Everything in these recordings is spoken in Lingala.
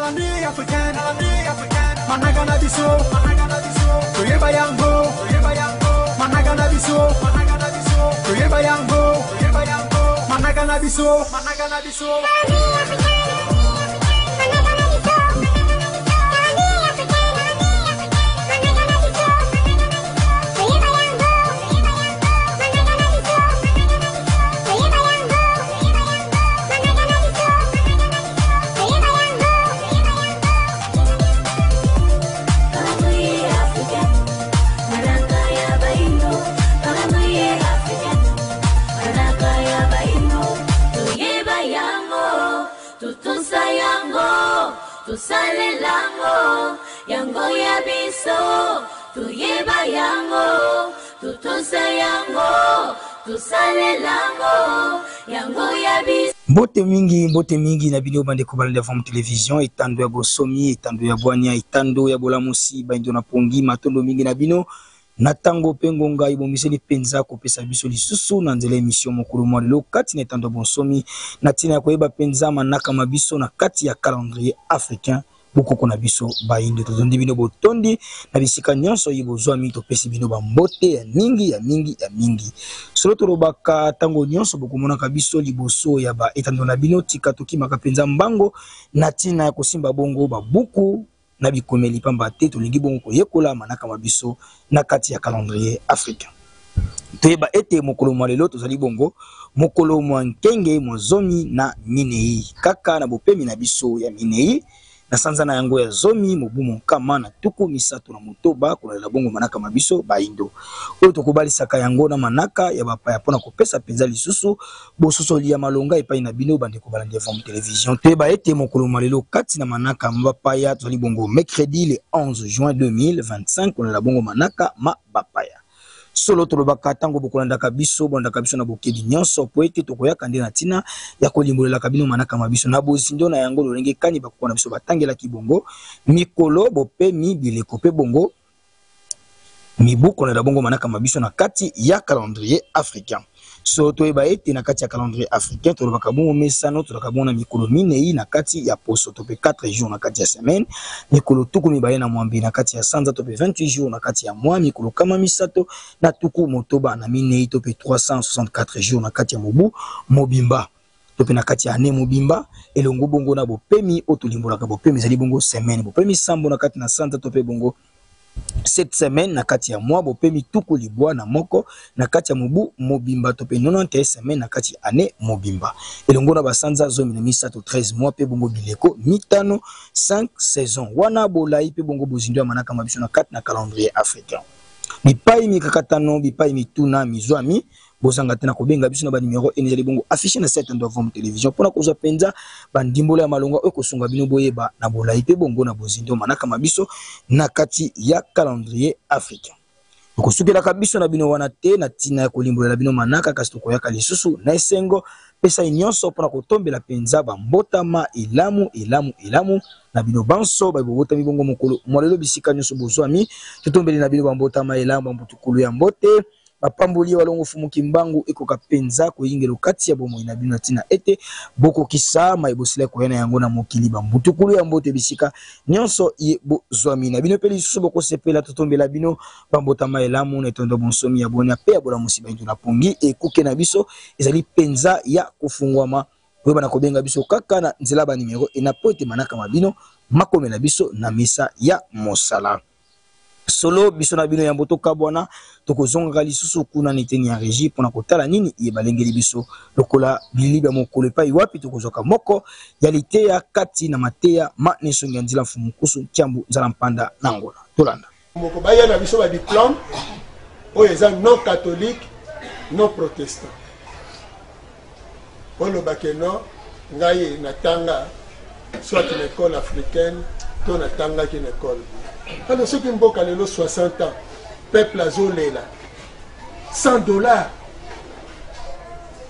Calendrier africain, calendrier africain, manaka na biso, manaka na biso, toyeba yango, toyeba yango, manaka na biso, manaka na biso, toyeba yango, toyeba yango, manaka na biso, manaka na biso. Tosalelango yango ya biso toyeba yango totosa yango tosalelango yango ya biso. Mbote mingi, mbote mingi na bino bandeko balandi ya Vom Television, etando ya bosomi, etando ya bwania, etando ya bolamusi, baindo na pongi, matondo mingi na bino na tango pe ngonga ebongiseli mpenza kopesa biso lisusu na nzela emission mokolo mwa lelo kati na etando ya bonsomi na ntina ya koyeba mpenza manaka ma biso na kati ya calendrier africain bokoko na biso bayindo. Totondi bino botondi na bisika nyonso ye bozwami, topesi bino bambote ya mingi ya mingi ya mingi. Solo tolobaka ntango nyonso bokomonaka biso liboso ya ba etando na bino, tika tokimaka mpenza mbango na ntina ya kosimba bongo babuku na bikomeli, pamba te tolingi bongo koyekola manaka ma biso na kati ya calendrier africain. Toyeba ete mokolo mwa lelo tozali bongo mokolo mwa nkenge mwa 14 kaka na bopemi na biso ya minei na sanza na yango ya zomi mobu monkama na 36 kolandela bongo manaka ma biso baindo oyo tokobalisaka yango na manaka ya bapaya mpo na kopesa mpenza lisusu bososoli ya malonga epai na bino bandeko balandi ya Vom Television. Toyeba ete mokolo mwa lelo kati na manaka ma bapaya tozali bongo mercredi le 11 juin 2025 kolandela bongo manaka ma bapaya. Solo tolobaka ntango bokolandaka biso, bolandaka biso na bokebi nyonso, mpo ete tokoyaka nde na ntina ya kolimbolelaka bino manaka ma biso na bozindo na yango, lolenge kani bakoko na biso batangelaki bongo mikolo, bopemi, bileko mpe bongo mibu kolanda bongo manaka ma biso na kati ya calendrier africain. So toyeba ete na kati ya calendrier africain tolobaka bongo mesano, tolobaka bongo na mikolo minei na kati ya poso to pe 4 jours na kati ya semaine, mikolo 28 na kati ya sanza to pe 28 jours na kati ya mois, mikolo 364 to pe 364 jours na kati ya mobu mobimba to pe na kati ya année mobimba, elongo bongo na bopemi oyo tolimbolaka bopemi ezali bongo semaine, bopemi sambo na kati na sanza to pe bongo cette semaine na kati ya mois, bopemi 91 na kati ya mobu mobimba to pe 91 semaine na kati ya année mobimba, elongo na basanza 13 13 mois pe bongo bileko mitano 5 saison wana bolai pe bongo bozindo ya manaka ma biso na kati na calendrier africain. Bipai mikakatano, bipai mituna mizwami, bozanga te na kobenga biso na ba numero ene ezali bongo affiché na site ya Vom Television mpona kozwa mpenza bandimbola ya malonga oyo ekosunga bino boyeba na bolai mpe bongo na bozindo manaka ma biso na kati ya calendrier africain. Tokosukelaka biso na bino wana te na ntina ya kolimbolela bino manaka, kasi tokoyaka lisusu na esengo pesai nyonso mpona kotombela mpenza bambotama elamu elamu elamu na bino banso baye bobotami bongo mokolo mwa lelo bisika nyonso bozwami. Totombeli na bino bambotama elamu, bambutukulu ya mbote, bapamboli ya walongo fumu Kimbangu ekoka mpenza koyingela kati ya bomoi na bino na ntina ete bokokisa maye bosila koya na yango na mokili. Bambutukulu ya mbote bisika nyonso ye bozwami na bino mpe lisusu bokosepela. Totombela bino bambotama elamu na etondo bonsomi ya bonya mpe ya bolamusi baindu na pongi. Ekuke na biso ezali mpenza ya kofungwama, koyeba na kobenga biso kaka na nzela ba numero ena po ete manaka ma bino makomela biso na mesa ya mosala. Solo biso na bino yambo tokabwana, tokozongaka lisusu kuna na eteni ya regie mpona kotala nini ye balengeli biso lokola bilili bya mokolo epai wapi tokozwaka moko ya liteya kati na mateya ma nesongi ya nzila Mfumu Nkusu Nkiambu Nzala Mpanda na Angola. Tolanda. Moko baya na biso ba diplome oyo eza non catholique non protestant, oloba ke non ngai natanga soit na école africaine to natangaki na école. Alors soki mboka lelo 60 ans peuple azolela 100 dollars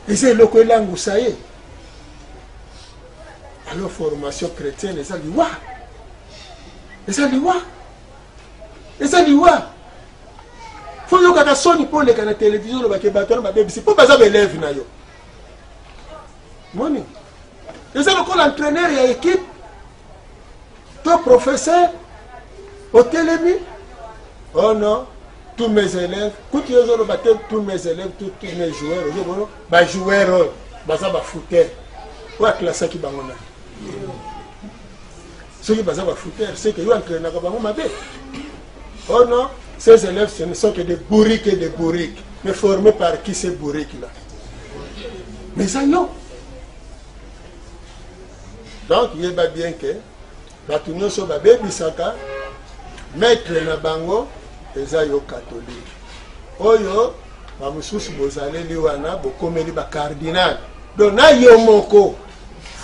eza eloko elangusa ye, alors formation chrétienne eza liwa, eza liwa, eza liwa. Fo yokaka soni mpo oleka na televizio olobake bato wana babebisi mpo baza baeleve na yo. Moni eza lokola entraîneur ya équipe. professeur otelemi, oh non, tous mes élèves, kutu yo ozoloba te tous mes élèves, tous, tous mes joueurs, ozobona ba joueurs oyo baza ba fouteur oyo aklasaki bango nani? Soki baza ba fouteur, c'est que yo entraînaka bango mabe. Oh non, ces élèves ce ne sont que des bourriques et des bourriques. Mais formés par qui ces bourriques là? Mais ça non. Donc yeba bien que bato nyonso babebisaka maître na bango eza yo catholique. Oyo bamosusu bozaleli wana bokomeli ba cardinal. Donc na yo moko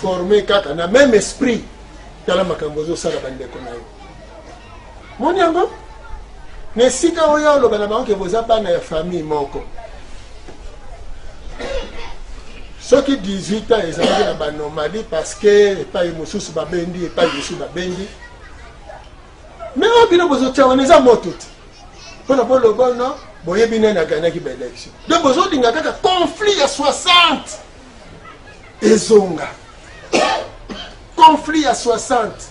formé kaka na même esprit, tala makambo ozosala bandeko na yo. Moni yango na esika oyo oloba na bango ke boza bana ya famille moko. Soki 18 ans ezalaki na banomalie parce que epai mosusu babendi, epai mosusu babendi, mais oyo bino bozotia wana eza moto te mpona boloba no boyebi nani aganaki baélection. Donc bozolinga kaka conflit ya 60 ezonga, conflit ya 60.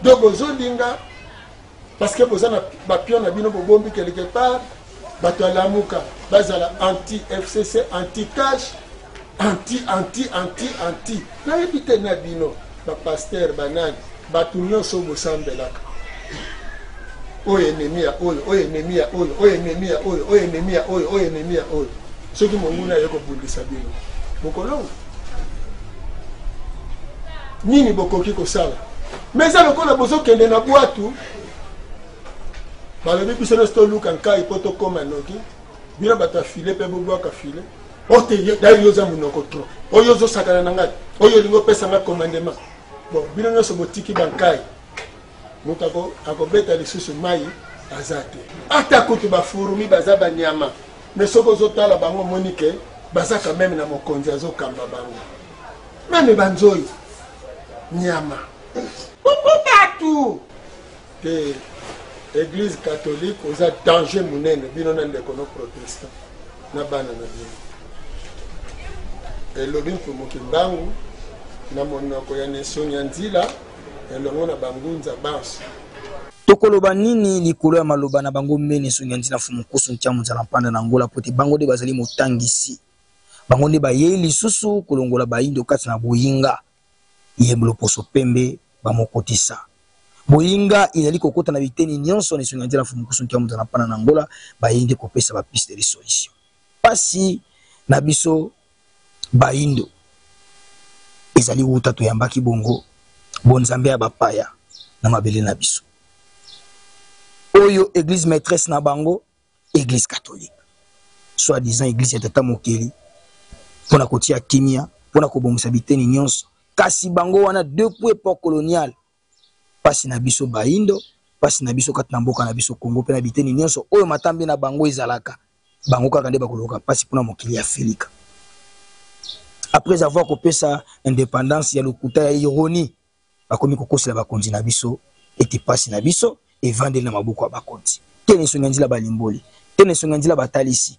Donc bozolinga parce que boza na bapion na bino bobombi quelque part, bato ya Lamuka bazala anti FCC, anti cash, anti anti anti anti. Nayebi te na bino bapaster banani, bato nyonso bosambelaka oyo ennemi ya oyo, oyo ennemi ya oyo, oyo ennemi ya oyo, oyo ennemi ya oyo, oyo ennemi ya oyo. Soki monguna aye kobundisa bino, bokolonga nini? Bokoki kosala me eza lokola bozokende na bwatu, balobi biso nyonso toluka nkai mpo tokóma noki. Bino bato ya file mpe bobwaka file ote dai, yo oza monoko trop, oyo ozosakana na ngai, oyo olingi opesa ngai commandement. Bon, bino nyonso botiki bankai, moto akobeta lisusu mai aza te. Ata kutu bafurumi baza banyama, me soki ozotala bango omoni ke baza quand même na mokonzi azokamba bango. Meme banzoi nyama kuku batu te. Église catholique oza danger monene, bino na ndeko no protestant na bana na bino. Elobi Mfumu Kimbangu na monoko ya Nesoni ya Nzila elongo na bangunza banso. Tokoloba nini likolo ya maloba na bango mene Nsongi ya Nzila Mfumu Nkusu Ntiamu Nzala Mpanda na Angola, po te bango nde bazali motangisi, bango nde bayei lisusu kolongola bayindo kati na boyinga ye loposo pembe bamokotisa. Boyinga ezali kokota na biteni nyonso na Nsongi ya Nzila Mfumu Nkusu Ntiamu Nzala Mpanda na Angola, bayei nde kopesa ba piste de solution. Pasi na biso bayindo ezali wuta toyambaki bongo bonzambe ya bapaya na mabele na biso, oyo église maîtresse na bango église catholique, soit disant église ya tata mokeli mpona kotia kimia, mpona kobongisa biteni nyonso. Kasi bango wana depuis époque coloniale, pasi na biso bayindo, pasi na biso kati na mboka na biso Congo mpe na biteni nyonso oyo matambe na bango ezalaka, bango kaka nde bakoloka pasi mpona mokili ya Afrika. Après avoir kopesa indépendance ya lokuta ya ironie, bakomi kokosela bakonzi na biso ete pasi na biso evandeli na maboko ya bakonzi. Te na esongi ya nzela balimboli, te na esongi ya nzela batalisi.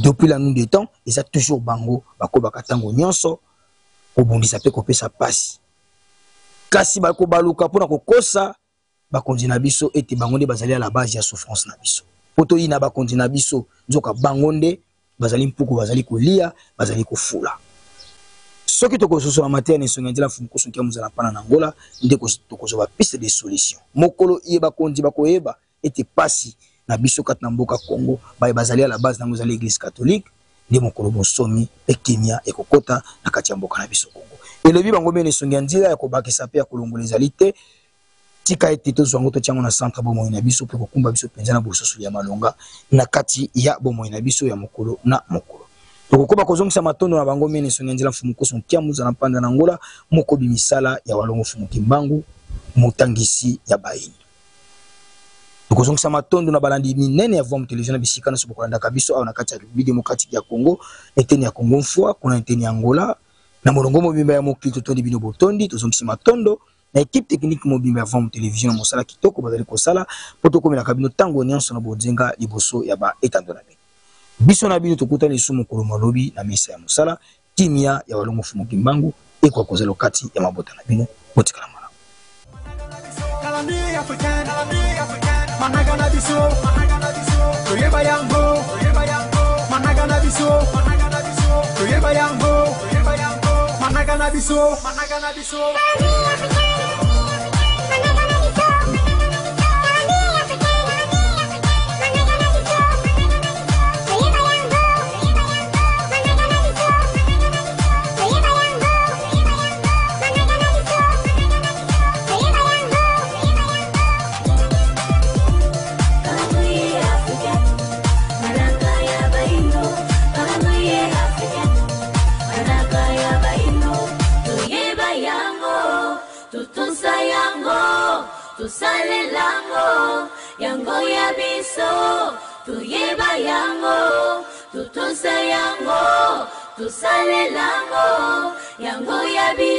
Depuis la nuit des temps, eza toujours bango bakobaka ntango nyonso kobundisa mpe kopesa pasi, kasi bakobaluka mpona kokosa bakonzi na biso ete bango nde bazali à la base ya souffrance na biso, po toyina bakonzi na biso, nzoka bango nde bazali mpuku, bazali kolia, bazali kofula. Soki tokososola mateya na esongi ya nzela Mfumu Nkusu Nkiamu Nzala Mpana na Angola, nde tokozwa ba piste de solution. Mokolo iye bakonzi bakoyeba ete pasi na biso kati na mboka Congo baye bazali à la base nango ezali église catholique, nde mokolo bonsomi mpe kimia ekokota na kati ya mboka na biso Congo. Elobi bango bene esongi ya nzela ya kobakisa mpe ya kolongola ezali te. Tika ete tozwa yango, totia yango na centre bomoi na biso mpe kokumba biso mpenza na bososoli ya malonga na kati ya bomoi na biso ya mokolo na mokolo. Tokokoba kozongisa matondo na bango mene esongi ya nzela Mfumu Nkusu Nkiamu Zala Mpanda na Angola, mokobi misala ya Walongo Mfumu Kimbangu, motangisi ya Bayindo. Tokozongisa matondo na balandi minene ya Vom Television na bisika nyonso bokolandaka biso awa na kati ya Republique Democratique ya Congo, eteni ya Congo Mfua, kuna eteni ya Angola, na molongo mobimba ya mokili. Totondi bino botondi, tozongisi matondo na equipe technique mobimba ya Vom Television na mosala kitoko bazali kosala mpo tokomelaka bino ntango nyonso na bonzenga liboso ya ba etando na bino. Biso na bino tokutani lisusu mokolo mwa lobi na mesa ya mosala. Kimia ya Walongo Mfumu Kimbangu ekoka kozala okati ya mabota na bino. Botikala malamu. Calendrier africain, manaka na biso, toyeba yango, manaka na biso, toyeba yango, manaka na biso, manaka na biso. Calendrier africain, manaka ya baino. Calendrier africain, manaka ya baino. Toyeba yango, totosa yango, tosalela yango, yango ya biso. Toyeba yango, totosa yango, tosalela yango, yango ya biso.